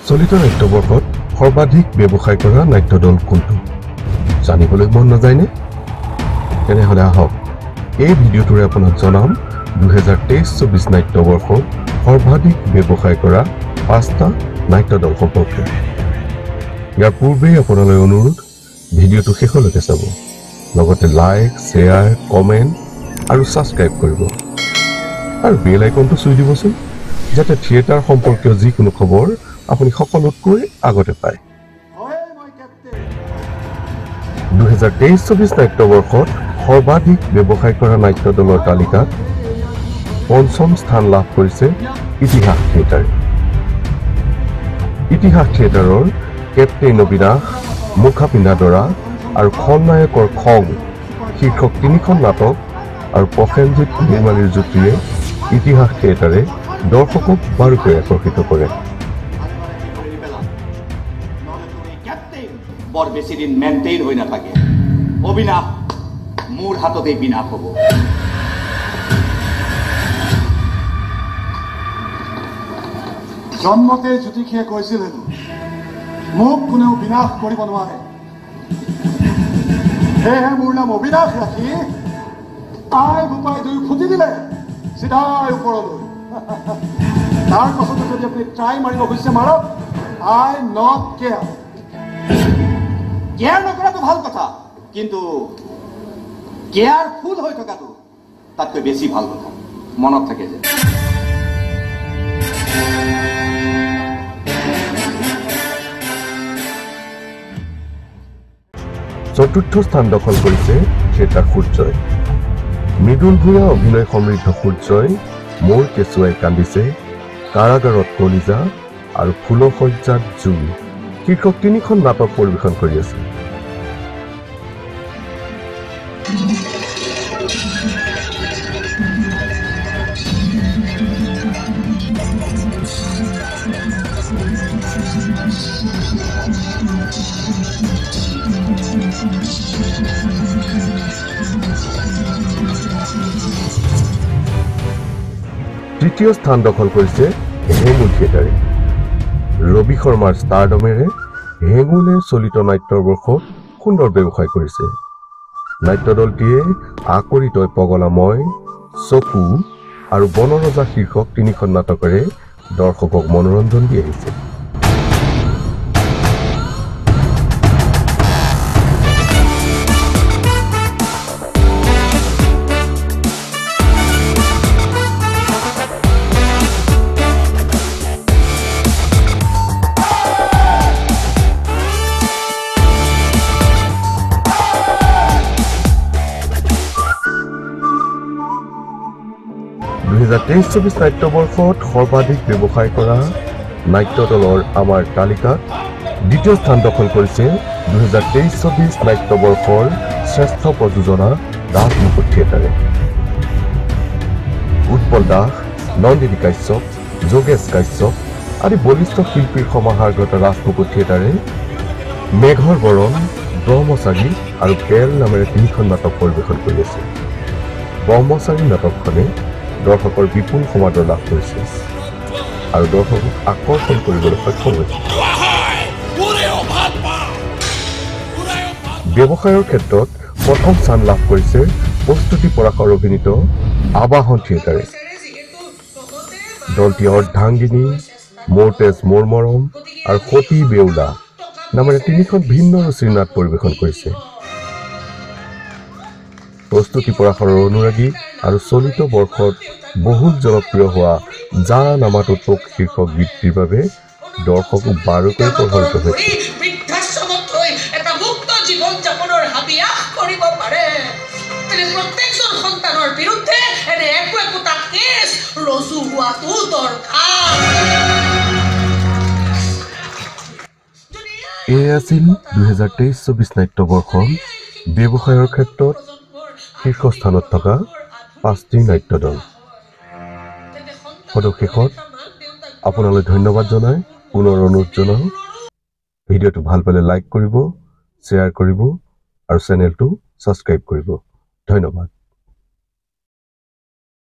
চলিত নাট্যবৰ্ষত সৰ্বাধিক ব্যৱসায় কৰা নাট্যদল কোনটো জানিবলৈ মন নাযায়নে? তেনেহ'লে আহক এই ভিডিঅ'টোৰে আপোনাক জনাম 2023-24 নাট্যবৰ্ষত সৰ্বাধিক ব্যৱসায় কৰা পাঁচটা নাট্যদল সম্পৰ্কে। ইয়াৰ পূৰ্বেই আপোনালৈ অনুৰোধ, ভিডিঅ'টো শেষলৈকে চাব, লগতে লাইক, শ্বেয়াৰ, কমেণ্ট আৰু ছাবস্ক্ৰাইব কৰিব আৰু বেল আইকনটো চুই দিবচোন, যাতে থিয়েটাৰ সম্পৰ্কীয় যিকোনো খবৰ আপুনি সকলোতকৈ আগতে পায়। 2023-24 নাট্যবৰ্ষত সৰ্বাধিক ব্যৱসায় কৰা নাট্যদলৰ তালিকাত পঞ্চম স্থান লাভ কৰিছে ইতিহাস থিয়েটাৰে। ইতিহাস থিয়েটাৰৰ কেপ্টেইন অবিনাশ, মুখা পিন্ধা দৰা আৰু খলনায়কৰ খং শীৰ্ষক তিনিখন নাটক আৰু প্ৰসেনজিৎ নিৰ্মালীৰ যুটিৰে ইতিহাস থিয়েটাৰে দৰ্শকক বাৰুকৈ আকৰ্ষিত কৰে। বৰ বেছি দিন মেইনটেইন হৈ নাথাকে। অবিনাশ মোৰ হাততেই বিনাশ হ'ব। জন্মতে জ্যোতিষীয়ে কৈছিল হেনো মোক কোনেও বিনাশ কৰিব নোৱাৰে, সেয়েহে মোৰ নাম অবিনাশ ৰাখি আই বোপাই দুই ফুটি দিলে চিধাই ওপৰলৈ। তাৰ পাছতো যদি আপুনি ট্ৰাই মাৰিব খুজিছে মাৰক, আই not care. Care নকৰাটো ভাল কথা, কিন্তু কেয়াৰফুল হৈ থকাটো তাতকৈ বেছি ভাল কথা। মনত থাকে যে চতুৰ্থ স্থান দখল কৰিছে থিয়েটাৰ সূৰ্যই। মৃদুল ভূঞা অভিনয় সমৃদ্ধ সূৰ্যই মোৰ কেঁচুৱাই কান্দিছে, কাৰাগাৰত কলিজা আৰু ফুলশয্যাত জুই শীৰ্ষক তিনিখন নাটক পৰিৱেশন কৰি আছে। তৃতীয় স্থান দখল কৰিছে হেঙুল থিয়েটাৰে। ৰবি শৰ্মাৰ ষ্টাৰডমেৰে হেঙুলে চলিত নাট্যবৰ্ষত সুন্দৰ ব্যৱসায় কৰিছে। নাট্যদলটিয়ে আকৰি তই পগলা মই, চকু আৰু বনৰজা শীৰ্ষক তিনিখন নাটকেৰে দৰ্শকক মনোৰঞ্জন দি আহিছে। 2023-24 নাট্যবৰ্ষত সৰ্বাধিক ব্যৱসায় কৰা নাট্যদলৰ আমাৰ তালিকাত দ্বিতীয় স্থান দখল কৰিছে 2023-24 নাট্যবৰ্ষৰ শ্ৰেষ্ঠ প্ৰযোজনা ৰাজমুকুট থিয়েটাৰে। উৎপল দাস, নন্দিনী কাশ্যপ, যোগেশ কাশ্যপ আদি বলিষ্ঠ শিল্পীৰ সমাহাৰ ঘটা ৰাজমুকুট থিয়েটাৰে মেঘৰ বৰণ, ব্ৰহ্মচাৰী আৰু বেল নামেৰে তিনিখন নাটক পৰিৱেশন কৰি আছে। ব্ৰহ্মচাৰী নাটকখনে দৰ্শকৰ বিপুল সমাদৰ লাভ কৰিছে আৰু দৰ্শকক আকৰ্ষণ কৰিবলৈ সক্ষম হৈছে। ব্যৱসায়ৰ ক্ষেত্ৰত প্ৰথম স্থান লাভ কৰিছে প্ৰস্তুতি পৰাশৰ অভিনীত আবাহন থিয়েটাৰে। দলটি অৰ্ধাংগিনী, মোৰ তেজ মোৰ মৰম আৰু সতী বেউলা নামেৰে তিনিখন ভিন্ন ৰুচিৰ নাট পৰিৱেশন কৰিছে। প্ৰস্তুতি পৰাশৰৰ অনুৰাগী আৰু চলিত বৰ্ষত বহুত জনপ্ৰিয় হোৱা যা নামাটো তোক শীৰ্ষক গীতটিৰ বাবে দৰ্শকো বাৰুকৈ প্ৰভাৱিত হৈছে। এয়ে আছিল 2023-24 নাট্যবৰ্ষৰ ব্যৱসায়ৰ ক্ষেত্ৰত শীৰ্ষস্থানত থকা পাঁচটি নাট্যদল। সদৌ শেষত আপোনালৈ ধন্যবাদ জনাই পুনৰ অনুৰোধ জনাওঁ, ভিডিঅ'টো ভাল পালে লাইক কৰিব, শ্বেয়াৰ কৰিব আৰু চেনেলটো ছাবস্ক্ৰাইব কৰিব। ধন্যবাদ।